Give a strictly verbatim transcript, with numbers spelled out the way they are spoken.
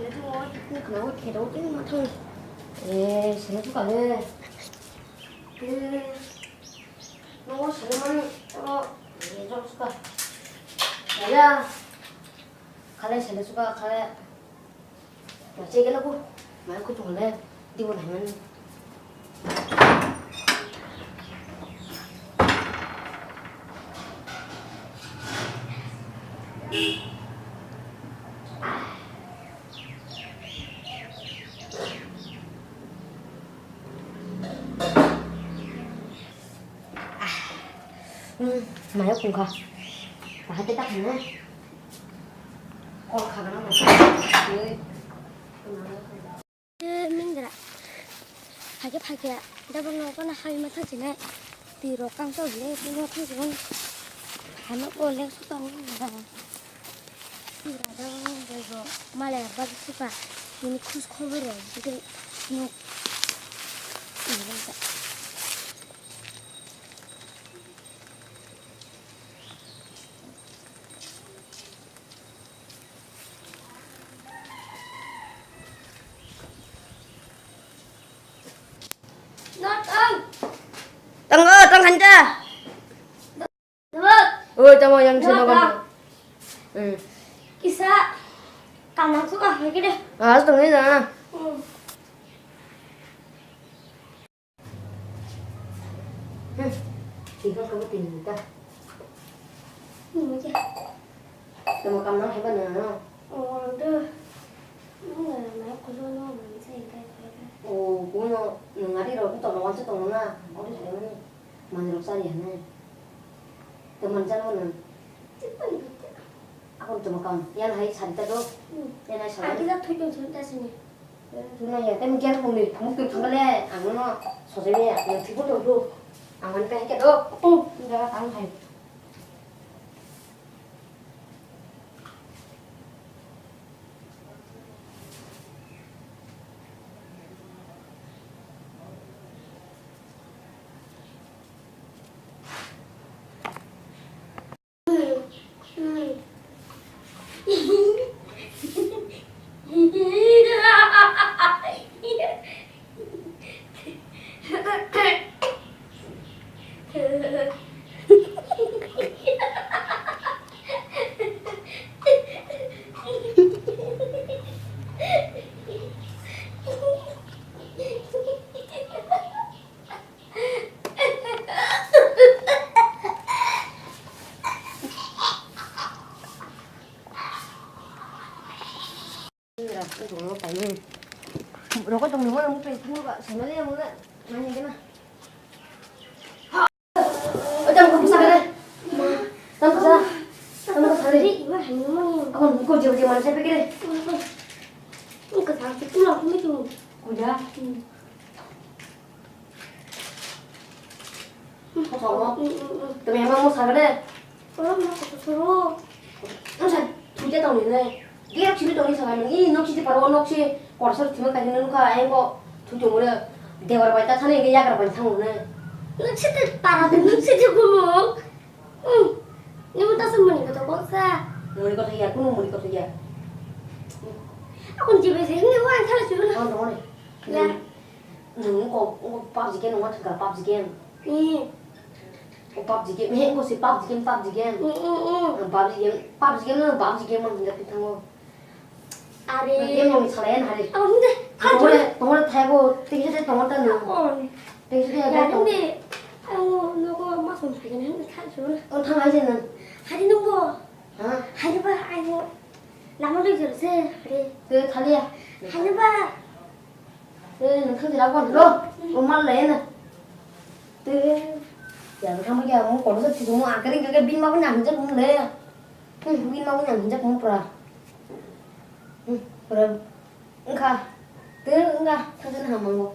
Khwnaui khe rw twi ma thang. Eh, sele suka le. Eh, nogo sele mani, abo, eh, jok suka. Yaya. Khale sele suka, khale. Wache gela ko. Mai ko chungle. Dibo nai mani. Maya kungkha. Bahai tei ta khaina. Kol khagana mo. Eh, mingra. Phage phage. Double no kana hai ma thang chinai. Twi rok kang to le, twi ma thang chinai. Hano ko le su tong. Twi ra da bo, malai ba suka. Ini khus khobor rok. Ini no. Ini no. Tongo, tong khan ta. Oi, tamo yang sino kan. Hmm. Kisa kanang suka hai kede. Ah, tong ni na. Hmm. Hmm. Tinggal kamu tinggal ta. Hmm, ya. Tamo kam nang heba na. Oh, do. Nang na, na, ko lo no, man sai kai kai. Oh, kuno, nang ari ro, to lo wan se to na. Ori sai mani. Mani rok sari hane. Teman jano na. Akon tamo kam. Yan hai sari ta do. Hmm. Yan hai sari. Agi ta thoi tong sini ta sini. Tuna ya, tem gian pung ni. Muk tu thangale, ang no sojai ya. Yang thibu tu tu. Ang man pe ke do. Hmm. Jaga tang hai. Rokoi tong nungma nung tei thangma ba sana le mung le nang hingke na. O jang ko busa kare. Tam busa. Tam busa re. Iba hanya mung. Ako nungko jauh jauh mana saya pikir. Nungko sama tu pulang kami tu. Kuda. Tumi ama mo saga de. Oro ma ko soro. Ang sa thuja tong ni nai. Dia chiri tong ni saga ni nok si paro nok si korsor thima ka hin ka ai ko thu tong re. Dewar bai ta thani ge yagra bai thang ne. Nok si te para de nok si je ko mo. Hmm. Ni mo ta sa mani ko to ko sa. Mani ko to ya, kuno mani ko to ya. Ako ni je be se ni wa thala chu na. Ang tong ne. Ya. Nung ko, ko PUBG game nung thangka PUBG game. Hmm. Ko PUBG game, he ko si PUBG game, PUBG game. Hmm, hmm, hmm. Ang PUBG game, PUBG game nung PUBG game nung hinga pithango. Are. Game nung salayan hari. Ang de. Tongore, tongore thaibo, tingse te tongor ta nung. Oh. Tingse te ya, tong. Ang nogo masong thaigen, ang thai chuna. Oh, thang aje nung. Hari nungbo. Ha? Hari ba, ayo. Lama de jor se, hari. Te thaliya. Hari ba. Eh, nung thang jira kon ro. O mal le na. Te, ya, thang ba ya, mo kono sa thisu mo akari ga ga bin ma ko nyam jak mo le. Hmm, bin ma ko nyam jak mo pra. Hmm, pra. Engka. Te, engka, thang jana ha mango.